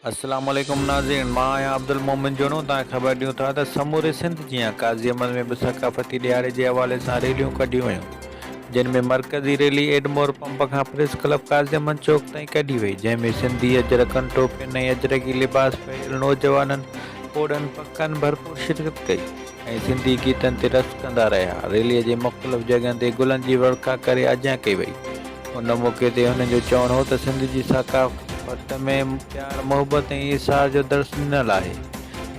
السلام عليڪم ناظرين مان آهيان عبدالمومن جوڻو توهان کي خبر ڏيون ٿا ته سموري سنڌ جيان قاضي احمد ۾ به ثقافتي ڏهاڙي جي حوالي سان ريليون ڪڍيون ويون جن ۾ مرڪزي ريلي ايڊمور پمپ کان پريس ڪلب قاضي احمد چوڪ تائين ڪڍي وئي جنهن ۾ سنڌي اجرڪن ٽوپين ۽ اجرڪي لباس پهريل نوجوانن پوڙهن پڪن ڀرپور شرڪت ڪئي ۽ سنڌي گيتن تي رقص ڪندا رهيا. ريليء جي مختلف جڳهن تي گلن جي ورکا ڪري آجيان ڪئي وئي. ان موقعي تي هنن جو چوڻ هو ته سنڌ جي ثقافت ۾ پيار، محبت ۽ ايثار جو درس ڏنل آهي.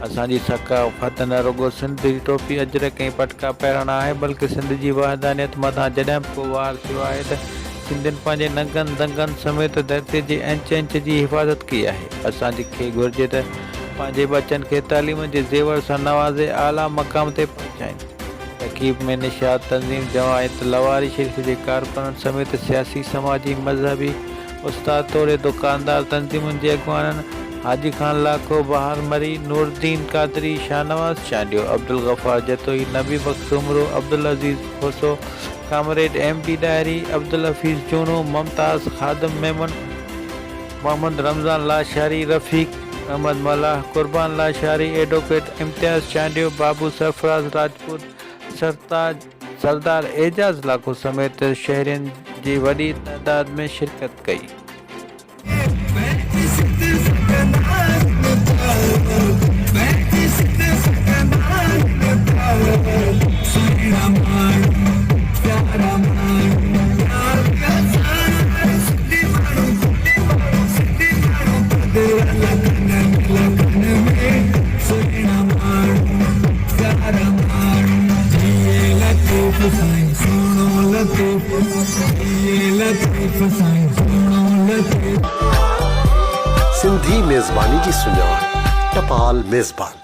اسان جي ثقافت نه رڳو سنڌ جي ٽوپي، اجرڪ ۽ پٽڪا پهرڻ آهي بلڪه سنڌ جي وحدانيت مٿان جڏهن به ڪو وار ٿيو آهي ته سنڌين پنهنجي ننگن دنگن سميت ڌرتيء جي انچ انچ جي حفاظت ڪئي آهي. اسان کي گهرجي ته پنهنجي ٻچن کي تعليم جي زيور سان نوازي اعليٰ مقام تي پهچائين. تقريب ۾ نشاط تنظيم جماعت لواري شريف جي ڪارڪنن سميت سياسي، سماجي، مذهبي، استاد توڙي دڪاندار تنظيمن جي اڳواڻن حاجي Khan Lakho, Bahar Marri, Nooruddin Qadri, Shahnawaz Chandio, Abdul Ghaffar Jatoi, Nabi Bakhsh Soomro, Abdul Aziz Kosso, comrade M D Dahri, Abdul Hafeez Chuno, Mumtaz Khadim Memon, Muhammad Ramzan Lashari, Rafiq Ahmed Mallah, Qurban Lashari, advocate Imtiaz Chandio, Babu Sarfraz Rajput, سرتاج سردار اعجاز لاکو سميت شهرين جي وڏي تعداد ۾ شرڪت ڪئي. سنڌي ميزباني جي سڃاڻ ٽپال ميزبان.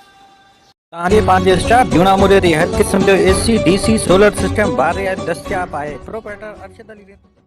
توهان جي پنهنجي اسٽاف جهونا موري تي هر قسم جو A C, D C, solar system باري دستياب آهي. پروپرائيٽر ارشد علي رند.